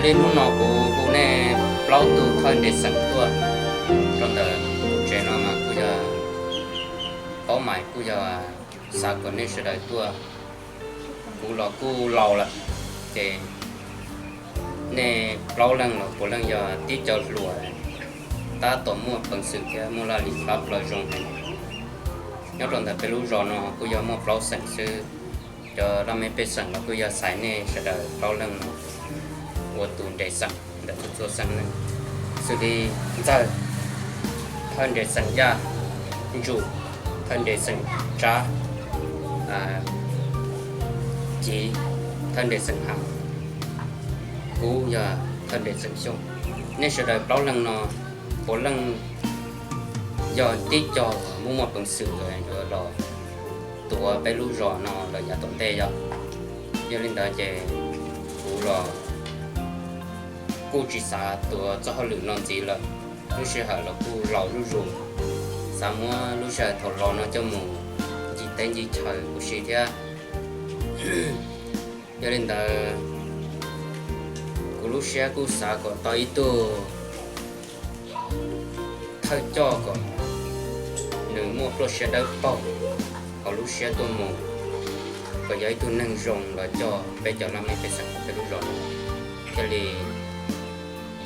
Li hnub no kuv hu nej plaub tug thawj nres xeem tuaj rau ntawm kuv tsev no mas kuj yog paub mais kuj yog xav kom nej sawv daws tuaj. Kuv los kuj laus lawm, ces nej plaub leeg los puav leej yog tib co hluas tab tom muaj peev xwm thiab muaj laj lim plab plaws zoo heev. Nyob rau ntawm peb lub zos no kuj yog muaj plaub xeem xwb. Cov laj mej pej xeem los kuj yog xaiv nej sawv daws plaub leeg no ua tus nres xeem ntawm txhua txhua xeem neeg, xws li Ntxawg, thawj nres xeem Yaj, Ntsum, thawj nres xeem Tsab, Civ, thawj nres xeem Hav, kuv yog thawj nres xeem Xyooj. Nej sawv daws plaub leeg no puav leej yog tib co muaj muaj peev xwm los tuav peb lub zos no lawm yav tom ntej yog. Yog li ntawd ces kuv los kuj tsis xav tuav txoj hauj lwm no ntxiv lawm. Lub sij hawm los kuj laus zuj zus, xav muab lub sij hawm thaum los no coj mus ncig teb ncig chaw huv si thiab. Yog li ntawd, kuv lub siab kuj xav kom tau ib tug thawj coj kom nws muaj pluaj siab dawb paug hauv lub siab tuaj mus, kom yog ib tug neeg zoo los coj peb cov laj mej pej xeem peb lub zos no thiaj li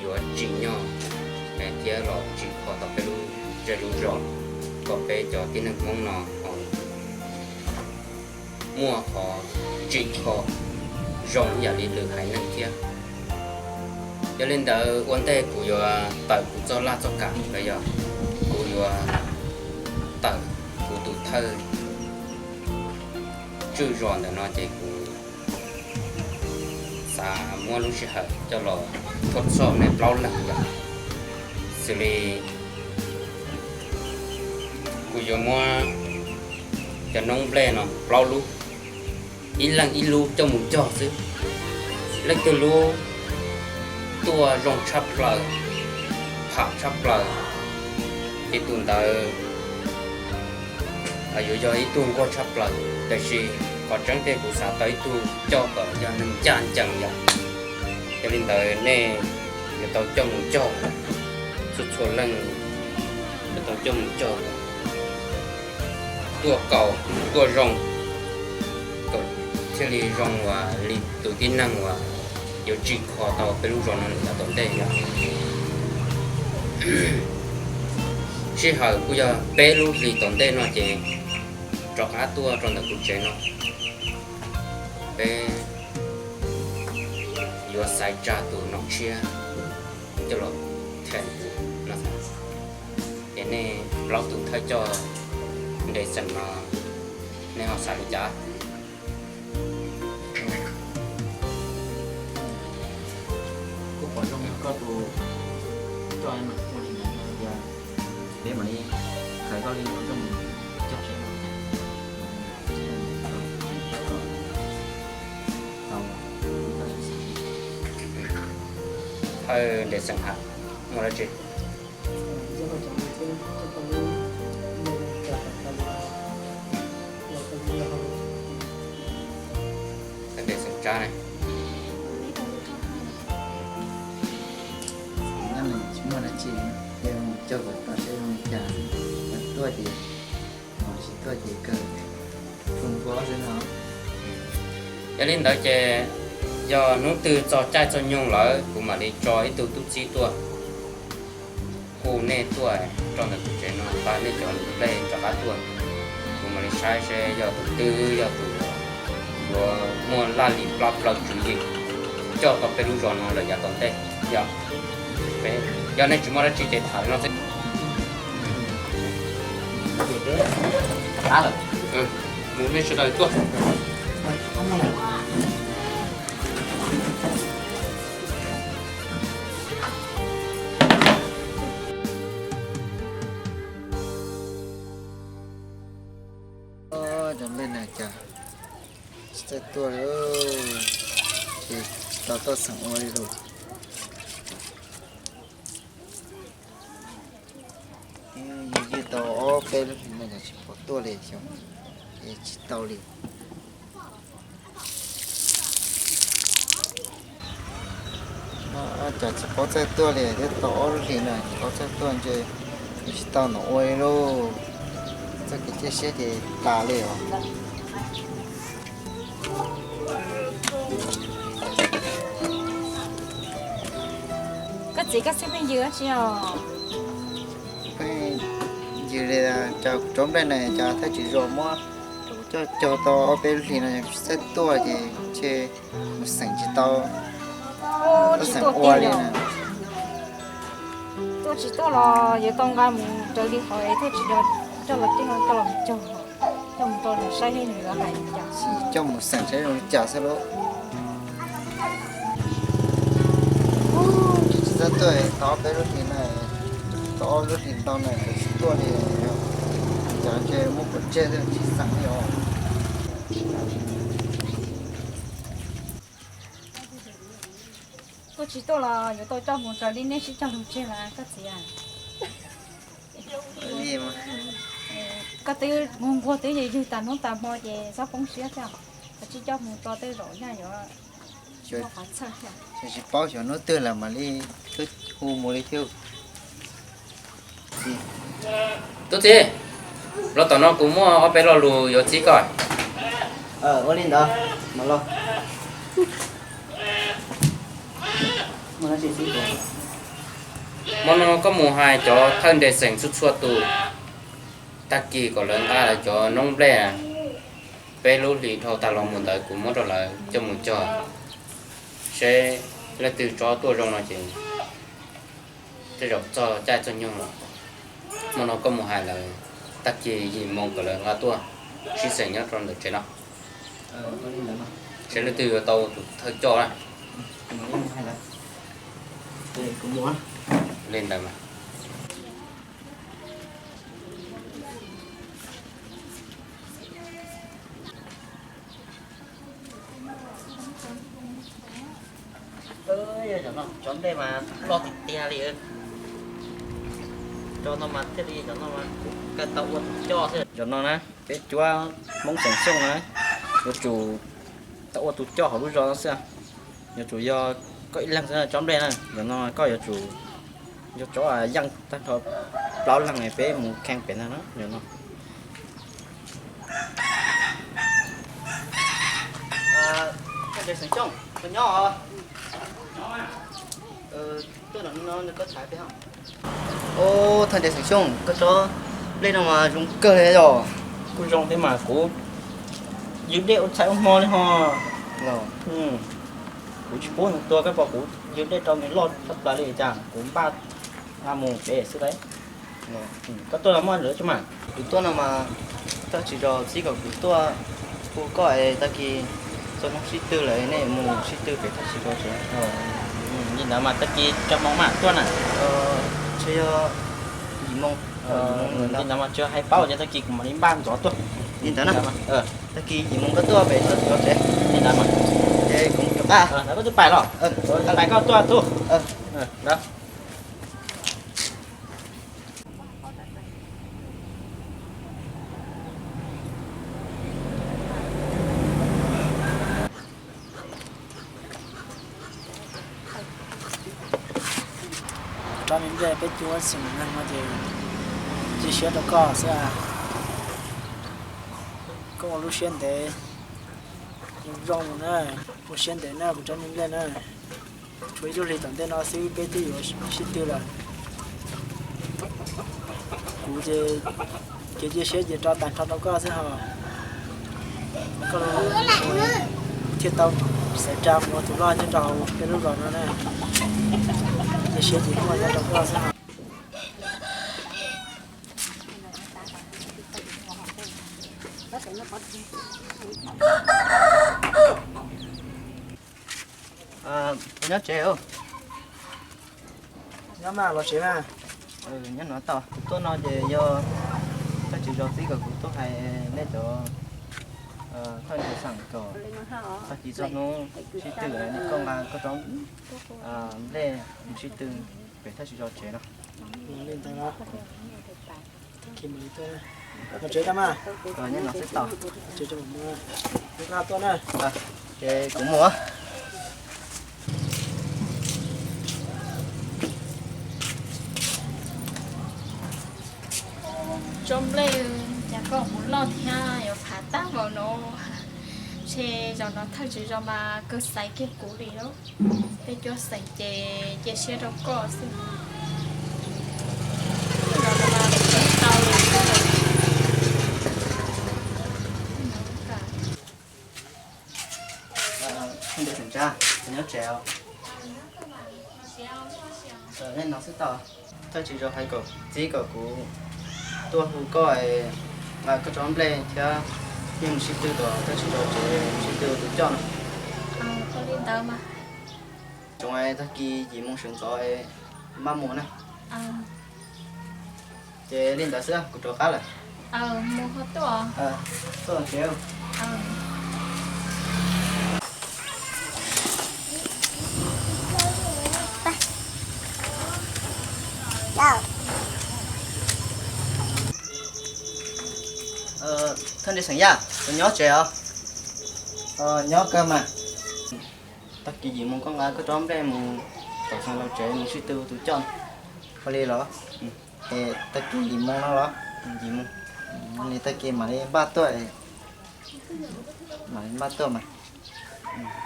yuav tsim nyog thiab los tsim kho tau peb lub zej lub zos, kom peb cov tib neeg Hmoob no muaj qhov tsim kho zoo ib yam li lwm haiv neeg thiab. Yog li ntawd ua ntej kuv yuav tawm kuv txoj laj txoj kam los yog kuv yuav tawm kuv tus thawj tswj zos ntawm no ces kuv xav muab lub sij hawm coj los thov txog nej plaub leeg yom. Xws li kuv yuav muab cov noob nplej no plaub lub, ib leeg ib lub coj mus cog xwb. Leej twg lub tuaj zoo tshaj plaws, pham tshab plaws, ces tus ntawd yuav yog ib tug nquag tshaj plaws. Tiam sis qhov tseeb tiag kuv xav tau ib tug coj kom yog neeg ncaj ncees yom. Yog li ntawd nej yuav tau coj mus cog, txhua txhua leej yuav tau coj mus cog tuaj kaus tuaj zoo, kom thiaj li zoo uas li tus tib neeg uas yuav tsim kho tau peb lub zos no lawm yav tom ntej yom. Sij hawm kuj yog peb lub hlis tom ntej no ces rov qab tuaj rau ntawm kuv tsev no, peb yuav xaiv tsa tus nom tshiab coj los them kuv no. Ces nej plaub tus thawj coj nres xeem no nej ho xav li cas? Kuv pom zoo koj tus coj mas ua li ntawd tias peb mam li khawv koj li no coj mus cog seb. Thawj nres xeem Hav, muaj dab tsi? Thawj nres xeem Tsab ne? Nyob nws tsis muaj dab tsi, ces mus cog kom tau seb zoo li cas, tuaj ces, tsis tuaj ces kawg, tus npua xwb no. Yog li ntawd ces yog hnub twg txog caij txog nyoog lawm kuv mam li tso ib tug tub txib tuaj hu nej tuaj rau ntawm kuv tsev no, nqa nej cov nplej rov qab tuaj. Kuv mam li saib seb yog tus twg yog tus yuav muaj laj lim plab plaws tswv yim coj tau peb lub zos no lawm yav tom ntej. Yog, yog nej tsis muaj dab tsi ces tham li no xwb. Mus nej sawv daws tuaj. Cov nplej na cas tsis txawj tuaj li, ces tsis tau tuaj xeem ua li lus. Yus ywg tau ob peb lub hlis no tsis pom tuaj li xyov, es tsis tau li. Cov tsis paub txawj tuaj li thiab, tau ob lub hlis no tsis paub txawj tuaj ntshe tsis tau nws ua li lauj. Txoj kev cia siab ces tas li os. Koj txiv, koj xib pheej yws dab tsi os? Pheej yws li cas, cov nplej na, cov thawj tswv zos muab rau kuv coj cog tau ob peb lub hlis no tsis txawj tuaj ces ntshe mus xeem tsis tau, tuaj xeem ua li na. Tuaj tsis tuaj los yuav tau nqa mus raws li qhov es thawj tswv zos coj los cog, coj los cog, coj mus rau nws saib thiab nws yuav hais li cas. Coj mus xeem saib zoo li cas xwb lauj. Tsis txawj tuaj tau ob peb lub hlis na, tau ob lub hlis ntau na, tsis tuaj li. Cov ntshe muab pov tseg thiab tsis xeem li os. Tuaj tsis tuaj los yuav tau coj mus raws li nej sib cog lus tseg mas koj txiv. Koj twb nquag nquag twb yws yws tas hnub tas hmo ces txhob poob siab thiab. Koj tsis coj mus tso tej zaum nyaj yuav tsis paub xyov hnub twg lawm mam li hu mus li thiab. Tub txib, los tom no kuv muaj ob peb lo lus yuav txib koj. Ua li ntawd mas los. Hmo no koj mus hais cov thawj nres xeem txhua txhua tus, tag kis kom lawv nqa lawv cov noob nplej peb lub hlis dhau tag los mus ntawd kuv muab rau lawv coj mus cog, seb leej twg tsob tuaj zoo no ces tej zaum txog caij txog nyoog los. Hmo no koj mus hais lawv, tag kis yim moo kom lawv nqa tuaj sib xeem nyob rau ntawm tsev no, seb leej twg yuav tau tus thawj coj na. Li ntawd mas. Cov nplej mas loj tiag tiag li. Cov no mas thiaj li, cov no mas kuv kawg tau ua tus coj xwb. Cov no na, peb cuab Hmoob xeem Xyooj na, yuav tsum tau ua tus coj hauv lub zos no xwb. Yuav tsum yog koj ib leeg xwb na, cov nplej na. Cov no koj yuav tsum yog tsob yeej tag nrho plaub leeg peb mus kheej pem ntag na, cov no. Thawj nres xeem Xyooj, koj nyob os? Thawj nres xeem Xyooj, koj tsob nplej no mas zoo kawg li yog. Kuj zoo thiab mas, kuv ywg dej ua txhais ua hmo li ho. Kuv tsis pub nws tuag, koj pom kuv ywg dej rau nws loj tshaj plaws li cas kuv npaj nqa mus tsev xwb lauj. Koj tuaj no muaj lawv tsis mas? Kuv tuaj no mas thawj tswv zos txib kom kuv tuaj hu koj es tag kis txog hnub sib tw lawm nej mus sib tw pem thawj tswv zos tsev. Li ntawd mas tag kis tso moo mam tuaj na. Ntshe yog yim moo. Li ntawd mas tsuas hais paub ces tag kis kuv mam li npaj ntxov tuaj. Li ntawd na. Tag kis yim moo koj tuaj pem thawj tswv zos tsev. Li ntawd mas. Ces kuv mus rov qab. Koj twb pais los? Pais koj tuaj tuaj. Tsob me nplej peb cuab xeem neeg no ces cia siab rau koj xwb. Koj ua lub siab ntev, zoo zoo na, ua siab ntev na kuv tsob me nplej na. Tshuav ib lub hlis tom ntej no xwb peb twb yuav sib tw lawm. Kuv ces kev cia siab ces rau tag nrho rau koj xwb ho. Koj thiaj tau xaiv tsa mus ua tus loj nyob rau hauv peb lub zos no na. Cia siab ces muaj nyob rau koj xwb ho. Nyob tsev. Nyob mas los tsev mas. Nyob no tau, kuv tuaj no ces yog thawj tswv zos txib kom kuv tuaj hais nej cov thawj nres xeem kom tag kis txog hnub sib tw nej koj nqa koj tsob nplej mus sib tw pem thawj tswv zos tsev no. Li ntawd los tsev tau mas. Nyob no xwb tau. Tsev tau mas. Nqa tuaj na. Ces kuv mus. Tsob nplej cas koj mus loj thiab yuav phav tag npaum no. Ntshe zaum no thawj tswv zos mas kawg xaiv kiag kuv li lauj. Tej cuab xeem ces cia siab rau koj xwb. Zaum no mas kuv tsis tau li. Nyob tsev os. Nej no xwb tau. Thawj tswv zos hais kom txib kom kuv tuaj hu koj, koj tsob nplej thiab yeej mus sib tw tom thawj tswv zos tsev, mus sib tw tus coj no. Tsoom tag kis yim moo sawv ntxov maj mus na. Ces li ntawd xwb, kuv rov qab lawm. Tuaj tsev. Thawj nres xeem Yaj, koj nyob tsev os? Nyob kawg mas. Tag kis yim moo koj nqa koj tsob nplej mus tom xeev laus tsev mus sib tw tus coj. Ua li los? Es tag kis yim moo no los? Yim moo. Ua li tag kis mam li npaj tuaj. Mam li npaj tuaj mas.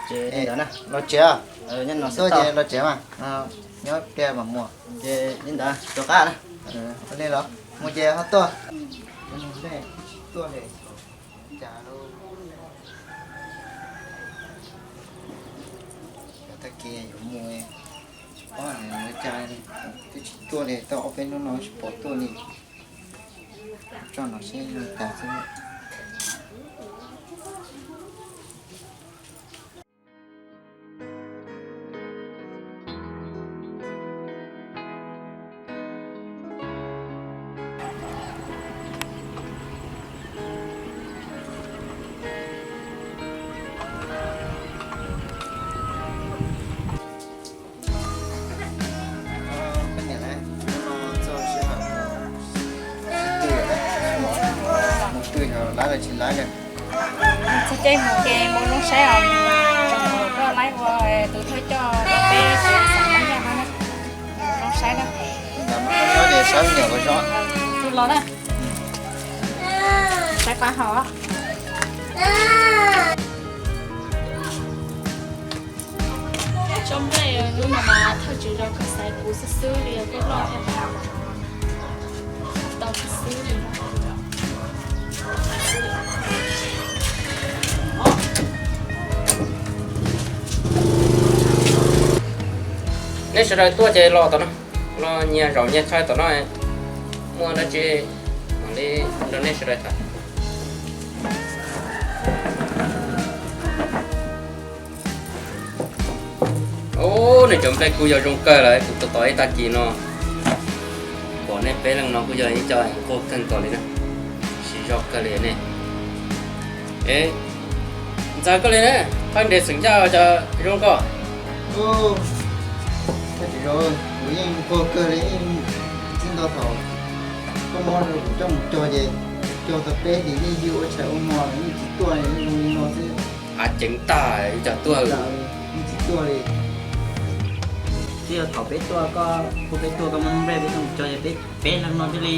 Ces li ntawd na. Los tsev os. Tuaj ces los tsev mas. Nyob pliag mam mus. Ces li ntawd rov qab na. Ua li los? Mus ces ho tuaj. Tuaj li. Cas lub, tag kis yuav mus, tsis paub cas li, twb tsis tuaj li, tau ob peb hnub no tsis pom tuaj li. Tso no seb li cas xwb. Mus twg yog lab los tsis lab li. Txog caij mus ces mus zoo saib os, tsoom koj laib ua tus thawj coj rau peb tsev xeem Yaj no na. Zoo saib na. Ntawm no koj nyob ces saib me nyuam ua zoo. Tus los na. Saib pab hau. Tsob nplej lub no mas thawj tswv zos kawg xaiv kuv xwb xwb li, koj loj thiab tau xwb xwb li. Nej sawv daws tuaj ces los tom no, los nyias zaum nyias chaw tom no, muaj dab tsi mam li nrog nej sawv daws tham. Ub, nej cov nplej kuj yog zoo kawg lawm, kuv tos tos ib tag kis no pom nej peb leeg no kuj yog ib co nquag kawg nkaus li na. Siv zog kawg li nej. Es, ntxawg koj li ne, thawj nres xeem Yaj cas zoo koj. Thawj nres xeem Yaj, kuv yeej nquag kawg li, txij ntua thaum koj muab kuv coj mus cog ces cog tau peb hlis yeej yws ua tshais ua hmo los yeej tsis tuaj li, yeej zoo li no xwb. Av ceev tag, ib co tuaj, yeej tsis tuaj li. Twb yog thaum peb tuaj, koj hu peb tuaj, koj muab nplej peb coj mus cog ces peb, peb leeg no thiaj li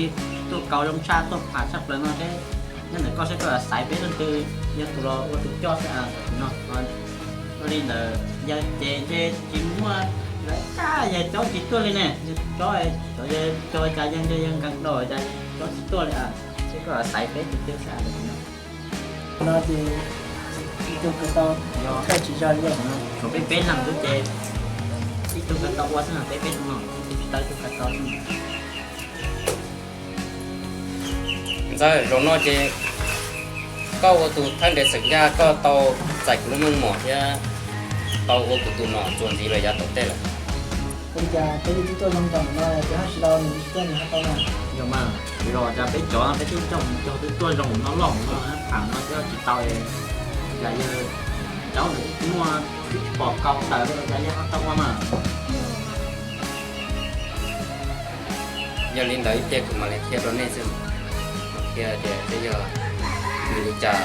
tuaj kaus zoo tshaj, tuaj pham tshaj plaws no thiab. Nyob ntawm koj seb koj xaiv peb leej twg yog tus los ua tus coj xwb no. Ua li ntawd yog ces ntshe tsis muaj lawv kaj, yog cov tsis tuaj li ne, cov, cov yog cog cas yog ntshe yog nkees daus cas cov tsis tuaj li. Seb koj xaiv peb tus twg xwb no. No ces ib tug kawg tau, yog thawj tswv zos li no, tshuav peb peb leeg xwb ces ib tug kawg tau ua xwb no, peb peb leeg no, ib tug tsis tau ib tug kawg tau xwb. Ntxawg, zaum no ces koj ua tus thawj nres xeem Yaj, koj tau txais kuv lub meej mom thiab tau ua kuv tus nom txuas ntxiv los yav tom ntej lawm. Ua li cas peb yeej twb tuaj zoo nraum no ces haj tsis tau nws tsis tuaj nws ho tau na. Yog mas, los cas peb cov peb twb coj mus cog twb tuaj zoo no loj no, pham no twb tsis tau, cas yawg cauv ntawd muaj twb tsis pom kaus tawm li cas yawg ho tau ua mas. Yog li ntawd ib pliag kuv mam li qhia rau nej xwb, qhia tias twb yog vim li cas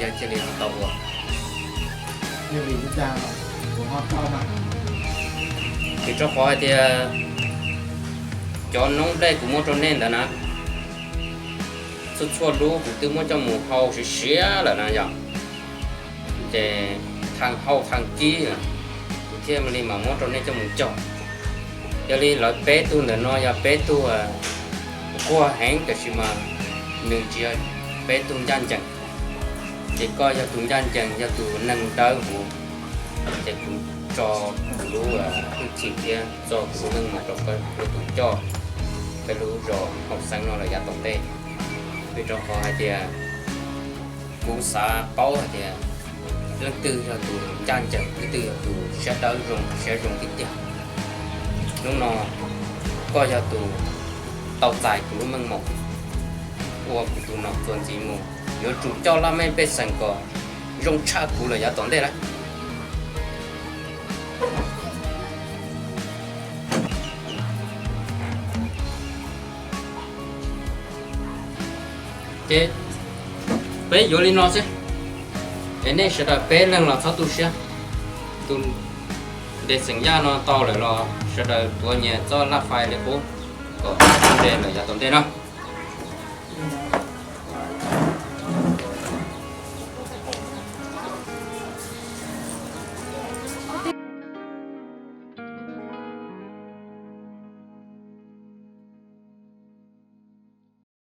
yawg thiaj li ho tau ua. Yog vim li cas kuv ho tau mas? Vim rau qhov hais tias cov noob nplej kuv muab rau nej ntawd na, Txhua txhua lub kuv twb muab coj mus hau siav siav lawm no yog, ces thaj hau thaj kib, kuv thiaj li mam muab rau nej coj mus cog. Yog li lawv peb tug ntawm no yog peb tug quag heev, tiam sis mas nws tsis yog peb tug ncaj ncees. Ces koj yog tus ncaj ncees, yog tus neeg dawb huv, ces kuv tso kuv lub hwj chim thiab tso kuv lub meej mom rau koj ua tus coj peb lub zos Hauv Xeeb no lawm yav tom ntej. Vim rau qhov hais tias kuv xav paub hais tias leej twg yog tus ncaj ncees, leej twg yog tus siab dawb zoo, siab zoo tiag tiag. Hnub no koj yog tus tau txais kuv lub meej mom ua kuv tus nom txuas ntxiv mus, yuav tsum coj laj mej pej xeem kom zoo tshaj kuv lawm yav tom ntej lawm. Ces peb yuav li no xwb, es nej sawv daws peb leeg los txhob tu siab. Tus ntes xeem Yaj no tau lawm los sawv daws tuav nyias txoj laj fais li qub kom nres lawm yav tom ntej no.